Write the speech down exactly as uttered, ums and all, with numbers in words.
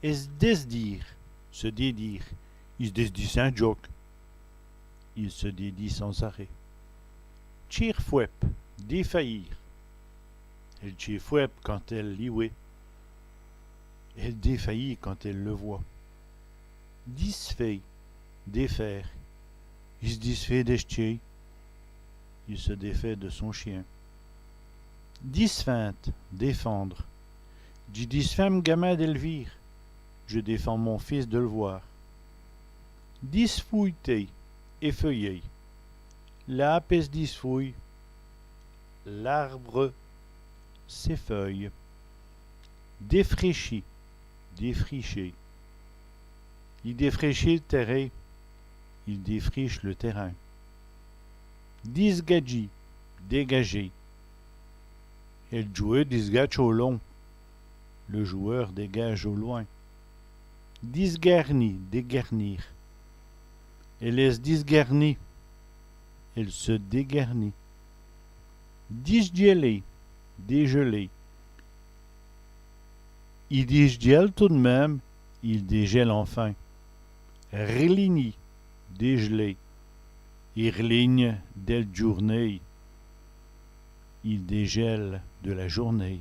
Ès' dèsdîre, se dédire. I s' dèsdît sins djoke. Il se dédit sans arrêt. Tchîr fwèbe, défaillir. Èle tchét fwèbe quand èle li wèt. Elle défaillit quand elle le voit. Disfé, défaire. I s' disfét dè s' tchén. Il se défait de son chien. Disfinde, défendre. Dji disfinds m' gamin dè l' vîr. Je défends mon fils de le voir. Disfouyèter, effeuiller. L'âbe ès' disfouye. L'arbre s'effeuille. Dèfrèchi, défricher. I dèfrèch èl tèrin. Il défriche le terrain. Disgadjî, dégager. Èl djouweû disgadje å lon. Le joueur dégage au loin. Disgarni, dégarnir. Èle ès' disgarnit. Elle se dégarnit. Disgèler, dégeler. I disgèle tot d' min.me, il dégèle enfin. R'lignî, dégeler. I r'ligne dèl djoûrnéye. Il dégèle de la journée.